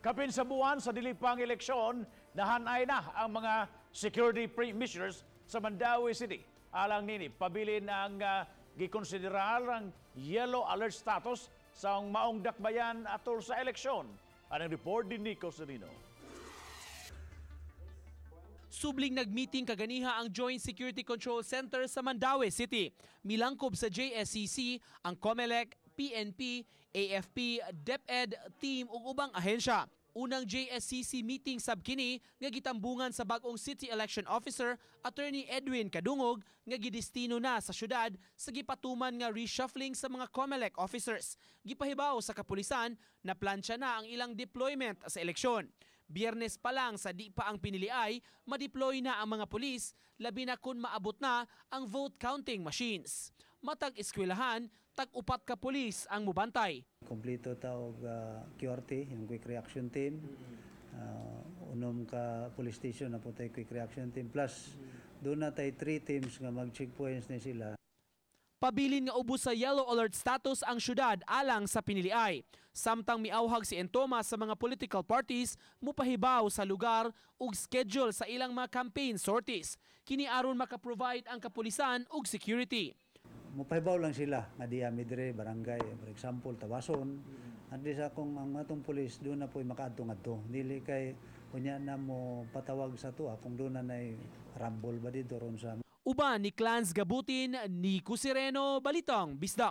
Kapin sa buwan sa dili pang eleksyon, nahanay na ang mga security measures sa Mandaue City. Alang nini, pabilin ang gikonsiderar ang yellow alert status sa maong dakbayan atol sa eleksyon. Anang report ni Nico Serino. Subling nagmeeting kaganiha ang Joint Security Control Center sa Mandaue City. Milangkob sa JSCC ang COMELEC, PNP, AFP, DepEd, team ug ubang ahensya. Unang JSCC meeting sab kini nga gitambungan sa bag-ong City Election Officer, Attorney Edwin Kadungog, nga gidestino na sa syudad sa gipatuman nga reshuffling sa mga COMELEC officers. Gipahibaw sa kapulisan na plantsa na ang ilang deployment sa eleksyon. Biyernes pa lang sa di pa ang piniliay, madeploy na ang mga pulis, labi na kung maabot na ang vote counting machines. Matag eskwelahan, tag-upat ka pulis ang mubantay. Kompleto ta og QRT, yung Quick Reaction Team. Unom ka police station na po tayo Quick Reaction Team. Plus, duna tay three teams nga mag-checkpoints ni sila. Pabilin nga ubos sa yellow alert status ang syudad alang sa piniliay. Samtang miawhag si Entoma sa mga political parties mupahibaw sa lugar ug schedule sa ilang mga campaign sorties. Kini aron maka-provide ang kapulisan ug security. Mupahibaw lang sila nga diya mi dire barangay, for example, Tawason. At least akong ang atong police duna po'y makaadto ngadto. Dili kay unya na mo patawag sa tuwa kung duna nay rumble ba dito ron sa Uban ni Clans Gabutin, Nico Sireno, Balitang Bisdak.